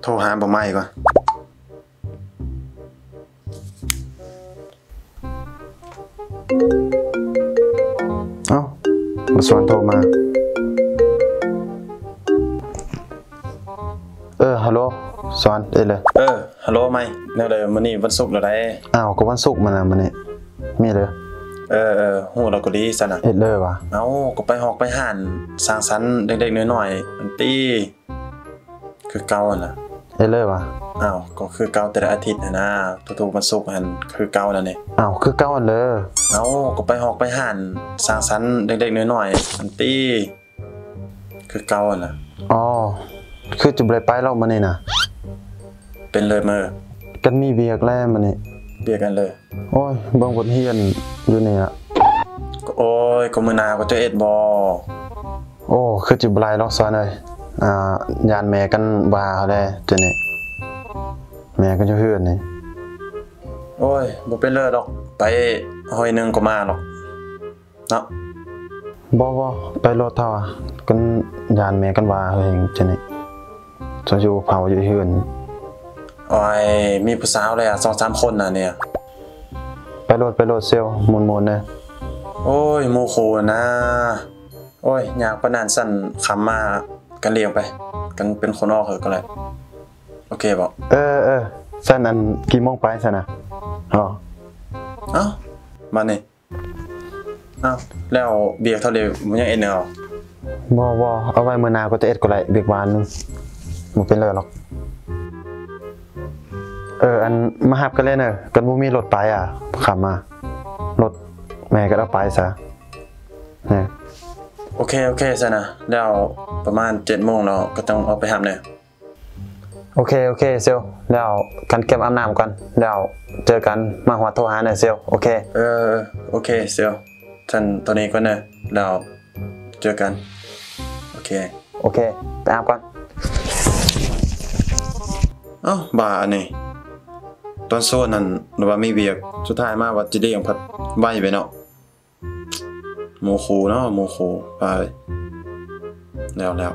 ໂທຫາບໍ່ໄມ້ກ່ອນ. ເອົ້າ ສອນໂທມາ. ເອີ ຮັລໂຫຼ ສອນ ເອີເລີ. ເອີ ຮັລໂຫຼໄມ້ ແນວໃດ? ມື້ນີ້ວັນສຸກແລ້ວໃດ໋. ອ້າວ ກໍວັນສຸກມື້ນະ ມື້ນີ້ມີເລີ. ເອີ ເອີ ຮູ້ແລ້ວກໍດີຊັ້ນນະ. ເຮັດເລີຫວາ? ເອົ້າ ກໍໄປຮອກໄປຮ້ານສັງສັນເລັກໆນ້ອຍໆຫັ້ນຕິ. ຄືເກົ່າຫັ້ນລະ. ເຮັດເລີຫວາ? ອ້າວ ກໍຄືເກົ່າແຕ່ລະອາທິດຫັ້ນນະ ທຸກໆວັນສຸກຫັ້ນ ຄືເກົ່າຫັ້ນແຫຼະ. ອ້າວ ຄືເກົ່າຫັ້ນເລີ. ເອົ້າ ກໍໄປຮອກໄປຮ້ານສັງສັນເລັກໆນ້ອຍໆຫັ້ນຕິ. ຄືເກົ່າຫັ້ນລະ. ອໍ ຄືຈະບໍ່ໄດ້ໄປດອກມື້ນີ້ນະ. ເປັນເລີເມີ. ກັນມີວຽກແຫຼະມື້ນີ້. ວຽກອັນເລີ. ໂອ້ຍ ເບິ່ງບົດຮຽນຢູ່ນີ້ລະ. ໂອ້ຍ ກໍມື້ໜ້າກໍຈະເຮັດບໍ່? ໂອ້ ຄືຊິບໍ່ໄດ້ດອກສອນເອີຍ. ອ່າ ຢ້ານແມ່ກັນວ່າເຮົາແດ່ ຈັ່ງນີ້ ແມ່ກັນຢູ່ເຮືອນນີ້. ໂອ້ຍ ບໍ່ເປັນເລີດອກ ໄປຮ້ອຍໜຶ່ງກໍມາດອກເນາະ. ບໍ່ ບໍ່ ໄປໂລດເທົ່າ ກັນຢ້ານແມ່ກັນວ່າເຮົາເຮັດຈັ່ງນີ້ ເຈົ້າຢູ່ເຝົ້າຢູ່ເຮືອນ. ໂອ້ຍ ມີຜູ້ສາວແລ້ວສອງສາມຄົນນະເນຍ. ໄປໂລດ ໄປໂລດ ເຊວ ມ່ວນໆເດີ. ໂອ້ຍ ໝູ່ຄູ່ນະ. ໂອ້ຍ ຍາກປານນັ້ນ ຊັ້ນຄ່ຳມາກັນລ້ຽງໄປ ກັນເປັນຄົນອອກເຮີກະໄດ້. ໂອເຄບໍ່? ເອີ ເອີ ຊັ້ນອັນ ກີ່ໂມງໄປຊັ້ນນະ? ເອົ້າ ບາດນີ້ ອ້າວ ແລ້ວວຽກເທົ່າໃດບໍ່ຍັງເຮັດແນວ? ບໍ່ ບໍ່ ເອົາໄວ້ມື້ໜ້າກໍຈະເຮັດກໍໄດ້ ວຽກວານໜຶ່ງ ບໍ່ເປັນເລີດອກ. ເອີ ອັນ ມາຮັບກັນເລີຍເນີ ກັນບໍ່ມີລົດໄປອະ ຂັບມາ ລົດແມ່ກໍເອົາໄປຊະ. ໂອເຄ ໂອເຄ ຊັ້ນນະ ແລ້ວປະມານເຈັດໂມງເນາະ ກໍຕ້ອງອອກໄປຮັບເນີ. ໂອເຄ ໂອເຄ ເຊວ ແລ້ວກັນກຽມອາບນ້ຳກ່ອນ ແລ້ວເຈີກັນ ມາຮອດໂທຫາເນີ ເຊວ. ໂອເຄ ເອີ ໂອເຄ ເຊວ ຊັ້ນຕອນນີ້ກ່ອນເນີ ແລ້ວເຈີກັນ. ໂອເຄ ໂອເຄ ໄປອາບກ່ອນ. ເອົ້າ ບ້າອັນນີ້ ຕອນຊວນຫັ້ນວ່າມີວຽກ ສຸດທ້າຍມາວ່າຈະລ້ຽງ ພັດໄວໄປເນາະ. ໝູ່ຄູ່ເນາະ ໝູ່ຄູ່ ໄປ ແລ້ວ ແລ້ວ